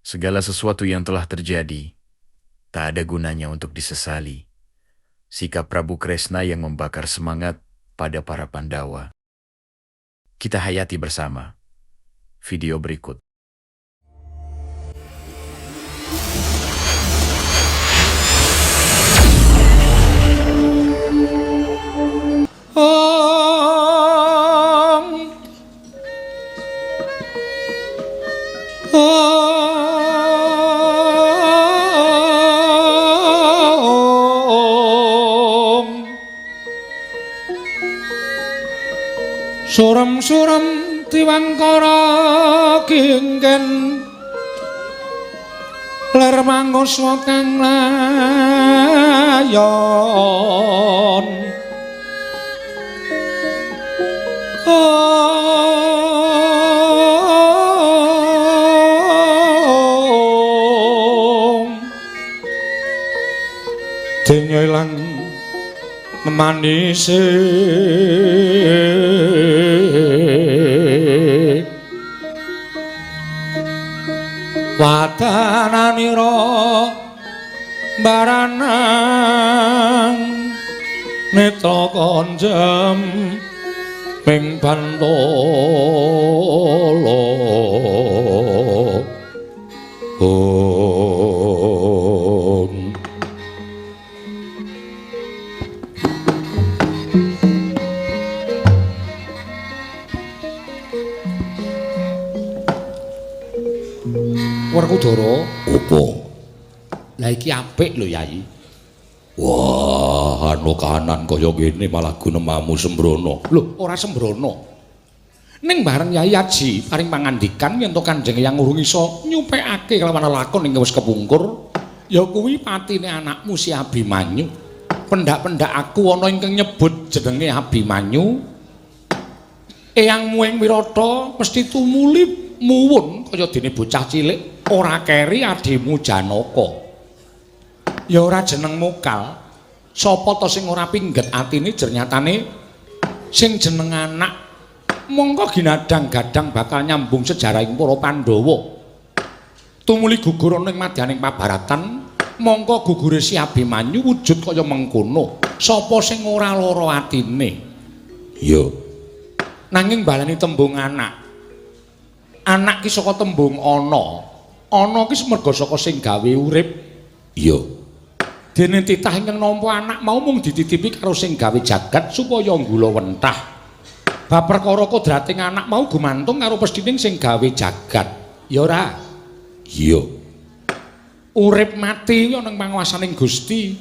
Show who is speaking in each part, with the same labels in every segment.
Speaker 1: Segala sesuatu yang telah terjadi, tak ada gunanya untuk disesali. Sikap Prabu Kresna yang membakar semangat pada para Pandawa. Kita hayati bersama video berikut.
Speaker 2: Om Om Surem-surem diwangkara kingken ler manguswa kang layon. Om Denya ilang memanise wadananira baranang netra konjem ming bantala. Om. Werkudara,
Speaker 3: opo?
Speaker 2: Lah iki apik lho, Yai.
Speaker 3: Wah, anu kahanan kaya ngene malah gunemamu sembrono.
Speaker 2: Lho, ora sembrono. Ning bareng Yai Aji paring pangandikan yen to Kanjeng Eyang urung iso nyupekake kelawan lakon ing wis kepungkur, ya kuwi patine anakmu si Abimanyu. Pendak-pendak aku ana ingkang nyebut jenenge Abimanyu. Eyangmu ing Wirata mesti tumuli muwun kaya dene bocah cilik ora keri adimu Janaka. Ya ora jeneng mokal. Sapa to sing ora pingget atine jernyatane sing jeneng anak mongko ginadang-gadang bakal nyambung sejarahing para Pandhawa. Tumuli gugur ana ing madyaning pabaratan, mongko gugure si Abimanyu wujud kaya mengkono. Sapa sing ora lara atine?
Speaker 3: Ya.
Speaker 2: Nanging baleni tembung anak. Anak ki saka tembung ana. Ana ki merga saka sing gawe urip.
Speaker 3: Iya.
Speaker 2: Dene titah ingkang nampa anak mau mung dititipi karo sing gawe jagat supaya nggula wentah. Bab perkara kodrating anak mau gumantung karo pestining sing gawe jagat. Ya ora?
Speaker 3: Iya.
Speaker 2: Urip mati ana ing panguwasaning Gusti.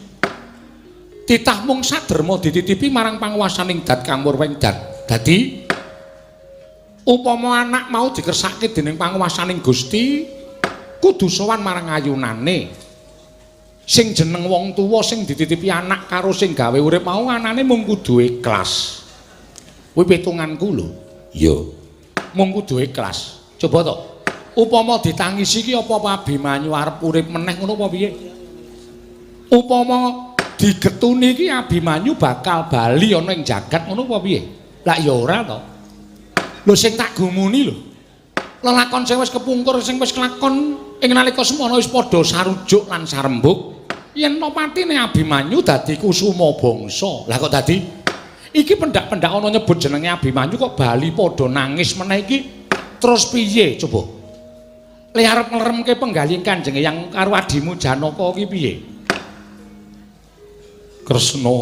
Speaker 2: Titah mung saderma dititipi marang panguwasaning dat kang murweng dat. Dadi upama anak mau dikersake dening panguwasaning Gusti, kudu sowan marang ayunane. Sing jeneng wong tuwa sing dititipi anak karo sing gawe urip mau anane mung kudu ikhlas. Kuwi pitunganku lho.
Speaker 3: Iya.
Speaker 2: Mung kudu ikhlas. Coba to. Upama ditangisi ki apa Abimanyu arep urip meneh ngono apa piye? Upama digetuni ki Abimanyu bakal bali ana ing jagat ngono apa piye? Lah ya ora to. Lho sing tak gumuni lho. Lelakon sing wis kepungkur sing wis kelakon ing nalika semono wis padha sarujuk lan sarembug yen to patine Abimanyu dadi kusuma bangsa. Lah kok dadi? Iki pendak-pendak ana nyebut jenenge Abimanyu kok bali padha nangis meneh iki terus piye coba? Le arep ngleremke penggalih Kanjeng Eyang karo adimu Janaka ki piye? Kresna,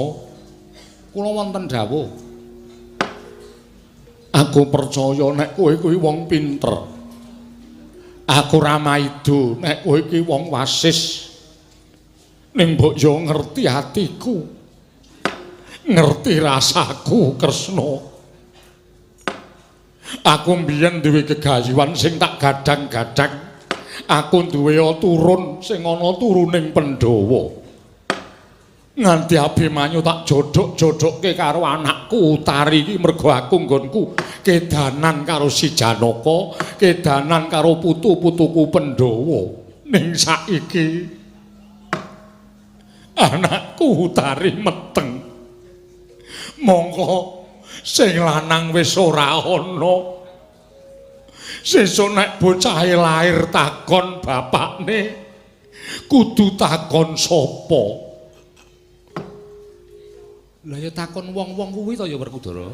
Speaker 2: kula wonten dawuh. Aku percaya nek kowe kuwi wong pinter. Aku ra maido nek kowe iki wong wasis. Ning mbok yo ngerti atiku. Ngerti rasaku, Kresna. Aku mbiyen duwe gegayuhan sing tak gadang-gadang. Aku duwe turun sing ana turuning Pandhawa. Nganti Abimanyu tak jodhok-jodhokke karo anakku Utari iki mergo aku nggonku kedanan karo si Janaka, kedanan karo putu-putuku Pandhawa. Ning saiki anakku Utari meteng. Mongko sing lanang wis ora ana. Sesuk nek bocahe lair takon bapakne, kudu takon sapa? Lah ya takon wong-wong kuwi to ya Werkudara.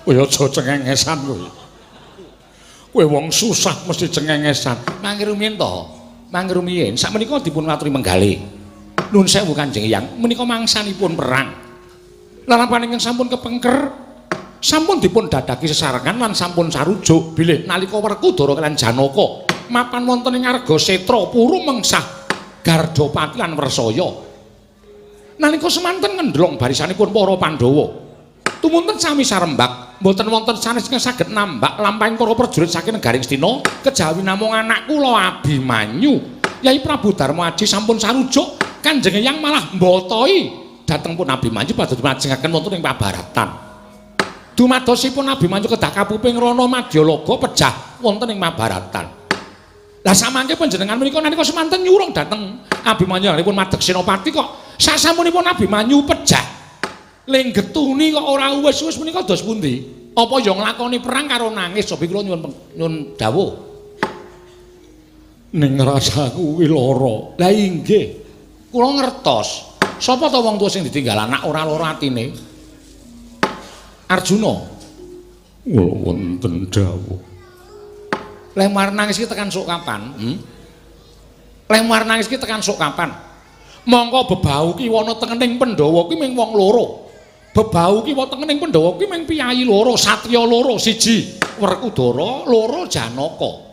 Speaker 2: Kowe aja cengengesan kowe. Kowe wong susah mesti cengengesan. Mangke rumiyin to. Mangke rumiyin sakmenika dipun aturi menggalih. Nuwun sewu Kanjeng Hyang, menika mangsanipun perang. Lalampahan ingkang sampun kepengker sampun dipun dadaki sesarengan lan sampun sarujuk bilih nalika Werkudara kaliyan Janaka mapan wonten ing Argasetra puru mengsah Gardapati lan Wrsaya. Nalika semanten ngendlong barisanipun para Pandhawa, tumunten sami sarembak, mboten wonten sanes ingkang saged nambak lampahing para prajurit saking negaring Astina kejawi namung anak kula Abimanyu. Yai Prabu Darma Aji sampun sarujuk, Kanjeng Hyang malah mbotoi dhateng pun Abimanyu padha dimajengaken wonten ing pabaratan. Dumadosipun Abimanyu kedah kapuping rana madyalaga pejah wonten ing Mabaratan. Lah samangke panjenengan menika nalika semanten nyurung dhateng Abimanyu anggenipun madeg senopati kok sasampunipun Abimanyu pejah lenggetuni kok ora wis-wis menika dos pundi? Apa ya nglakoni perang karo nangis? Sopi kula nyuwun dawuh. Ning rasaku kuwi lara. Lah inggih. Kula ngertos. Sapa to wong tuwa sing ditinggal anak ora lara atine? Arjuna.
Speaker 3: Kula wonten dawuh.
Speaker 2: Leh mar nangis ki tekan sok kapan? Hmm? Leh mar nangis ki tekan sok kapan? Mongko bebau ki wana tengening Pandhawa ki ming wong loro. Bebau ki wonten tengening Pandhawa ki ming piyayi loro, satriya loro, siji Werkudara, loro Janaka.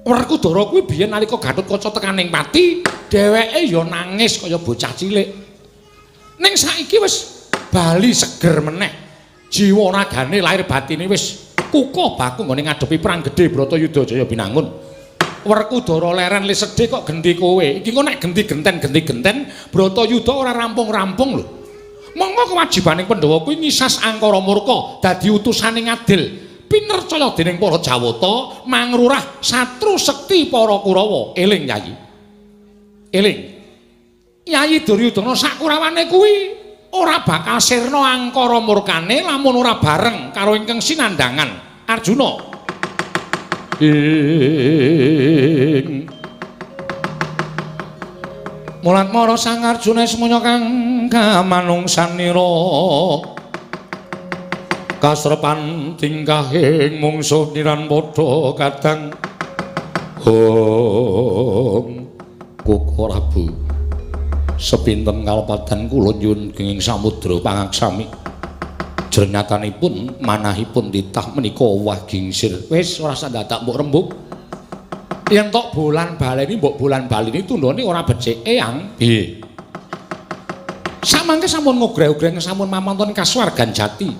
Speaker 2: Werkudara kuwi biyen nalika Gatotkaca tekaning pati, dheweke ya nangis kaya bocah cilik. Ning saiki wis bali seger meneh. Jiwa ragane lahir batine wis kukuh baku nggone ngadepi perang gedhe Bratayuda Jaya Binangun. Werkudara leren le sedih kok genti kowe. Iki engko nek genti genten genti genten Bratayuda ora rampung-rampung lho. Monggo kewajibaning Pandhawa kuwi ngisas angkara murka dadi utusane ngadil. Pinercaya dening para Jawata mangrurah satru sekti para Kurawa. Eling Yayi. Eling. Yayi Duryudana sakurawane kuwi ora bakal sirna angkara murkane lamun ora bareng karo ingkang sinandhangan Arjuna.
Speaker 3: Ing
Speaker 2: Mulat mara Sang Arjuna semuanya kang kamanungsanira
Speaker 3: kasrepan tingkahing mungsuh niran padha kadang hong
Speaker 2: Kuku Prabu sepinten kalepadan kula nyuwun genging samudra pangaksami jernyatanipun manahipun titah menika owah gingsir. Wis ora usah dadak mbok rembug. Yen tok bolan baleni mbok bolan baleni tundhone ora becik. Eyang piye? Samangke sampun ngogreh-ogreh sampun mamonton kasuwargan jati.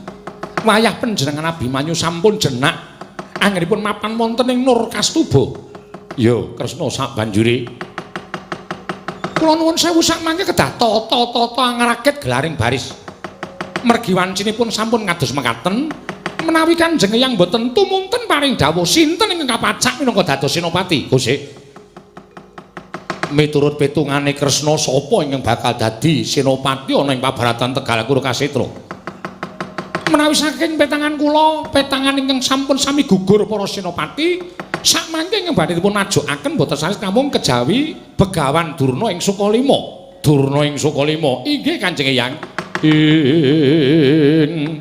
Speaker 2: Wayah panjenengan Abimanyu sampun jenak anggenipun mapan wonten ing Nur Kastuba. Ya, Kresna sak banjure. Kula nuwun sewu sakmangke kedah tata-tata angrakit gelaring baris. Mergi wancinipun sampun kados mekaten, menawi Kanjeng Hyang boten tumunten paring dawuh sinten ingkang kapacak minangka dados senopati, Gusti. Miturut petungane Kresna sapa ingkang bakal dadi senopati ana ing pabaratan Tegal Kuru Kasetra? Menawi saking petangan kula, petangan ingkang sampun sami gugur para senopati, sakmangke ingkang badhe dipun ajokaken boten sanes namung kejawi Begawan Durna ing Sukalima. Durna ing Sukalima. Inggih Kanjeng Hyang.
Speaker 3: Ing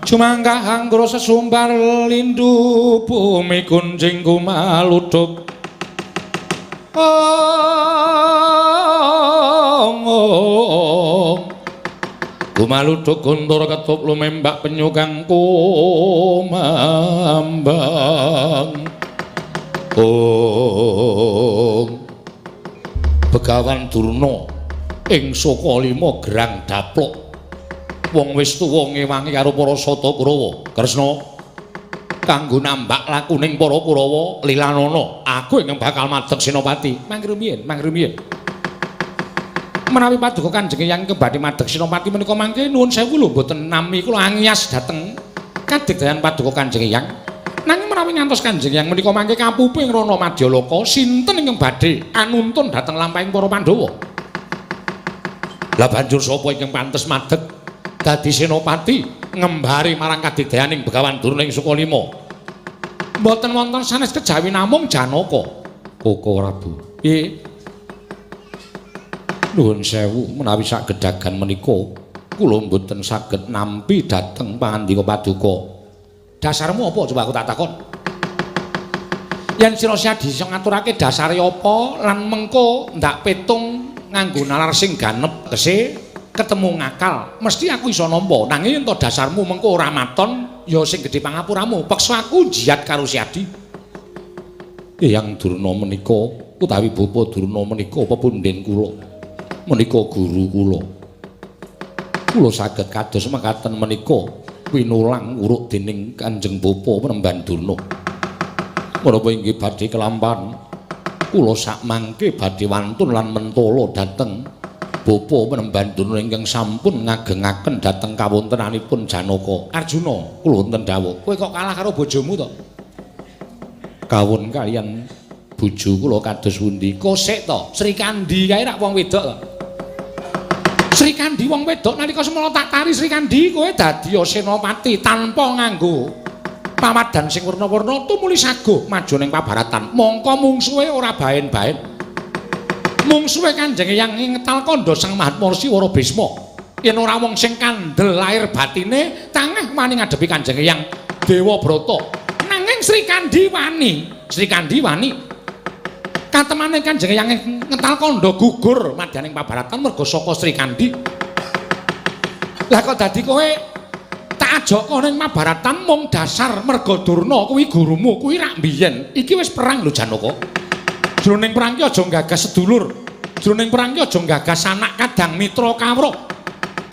Speaker 3: Sumangga anggra sesumbar lindu bumi kuncing kumaluduk. Ong Kumaluduk guntur ketup lumembak penyu kang kumambang. Ong
Speaker 2: Begawan Durna ing Sukalima gerang daplok. Wong wis tuwa ngewangi karo para Sata Kurawa. Kresna kanggo nambak lakuning para Kurawa lilanana, aku ingkang bakal madeg senopati. Mangke rumiyin, mangke rumiyin. Menawi paduka Kanjeng Hyang badhe madeg senopati menika mangke nuwun sewu lho mboten nami kula angias dhateng kadigdayan paduka Kanjeng Hyang. Nanging menawi ngantos Kanjeng Hyang menika mangke kapupu ing rana Madyaloka, sinten ingkang badhe anuntun dhateng lampahing para Pandhawa? Lah banjur sapa ingkang pantes madeg dadi senopati? Ngembari marang kadigdayaning Begawan Durna ing Sukalima. Mboten wonten sanes kejawi namung Janaka. Koko Prabu. Piye? Nuwun sewu menawi sak gedagan menika kula mboten saged nampi dhateng pangandika paduka. Dasarmu apa coba aku tak takon? Yen sira Siadi iso ngaturake dasare apa lan mengko ndak petung nganggo nalar sing ganep tegese ketemu ngakal, mesti aku iso nampa. Nanging yen to dasarmu mengko ora maton, ya sing gedhe pangapuramu, peksa aku jiyat karo Siadi. Eyang Durna menika utawi Bapa Durna menika pepunden kula. Menika guru kula. Kula saged kados mekaten menika pinulang uruk dening Kanjeng Bapa Penemban Durna. Menapa inggih badhe kelampahan kula sakmangke badhe wantun lan mentala dhateng Bapa Penemban Durna ingkang sampun ngagengaken dhateng kawontenanipun Janaka. Arjuna, kula wonten dawuh. Kowe kok kalah karo bojomu to? Kawon kaliyan bojo kula kados pundi? Kosek to, Srikandhi kae rak wong wedok to. Srikandhi wong wedok nalika semana tak tari Srikandhi kowe dadi senopati tanpa nganggo pawadan sing werna-werna tumuli saguh maju ning pabaratan. Mongko mungsuhe ora baen-baen. Mungsuhe Kanjeng Eyang ngetal kandha Sang Mahatma Rsi Wara Bisma. Yen ora wong sing kandel lair batine tangeh wani ngadepi Kanjeng Eyang Dewa Brata. Nanging Srikandhi wani, Srikandhi wani. Katemane Kanjeng Eyang ngetal kandha gugur madyaning pabaratan merga saka Srikandhi. Lah kok dadi kowe tak ajaka ning Mabaratan mung dasar merga Durna kuwi gurumu, kuwi rak mbiyen. Iki wis perang lho Janaka. Jroning perang ki aja nggagas sedulur. Jroning perang ki aja nggagas anak kadang mitra kawruh.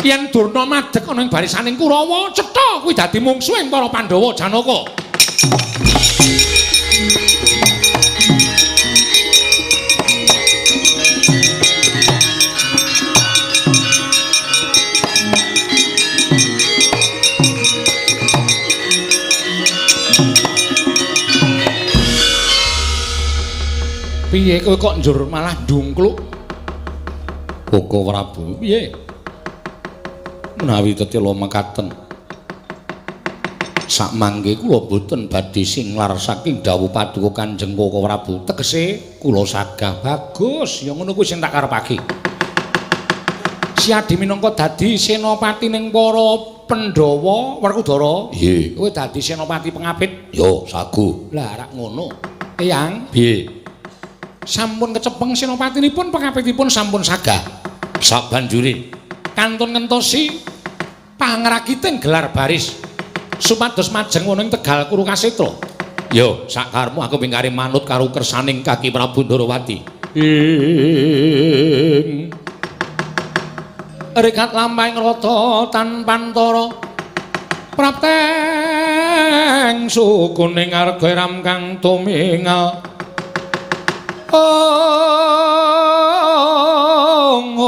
Speaker 2: Yen Durna madeg ana ing barisaning Kurawa, cetha kuwi dadi mungsuhing para Pandhawa Janaka. Piye kowe kok njur malah ndungkluk? Koko Prabu, piye? Menawi tetela mekaten. Sakmangke kula boten badhe singlar saking dawuh paduka Kanjeng Koko Prabu. Tegese kula sagah bagus, ya ngono kuwi sing tak karepake. Siadi minangka dadi senopati ning para Pandhawa Werkudara. Nggih. Kowe dadi senopati pengapit? Yo, sagu. Lah rak ngono. Eyang, piye? Sampun kecepeng senopatinipun pengapitipun sampun sagah. Sabanjure kantun ngentosi pangrakiting gelar baris supados majeng ana ing Tegal Kurukasetra. Yo, sakarmu aku pingkare manut karo kersaning Kaki Prabu Ndorowati. Ing rikat lampahing rata tanpantara prapteng sukuning arga ram kang tumingal. Ong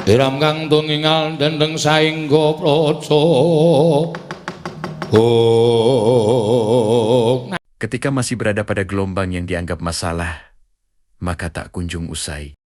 Speaker 2: Iram kang tungingal dendeng saingga praja. Ong.
Speaker 1: Ketika masih berada pada gelombang yang dianggap masalah, maka tak kunjung usai.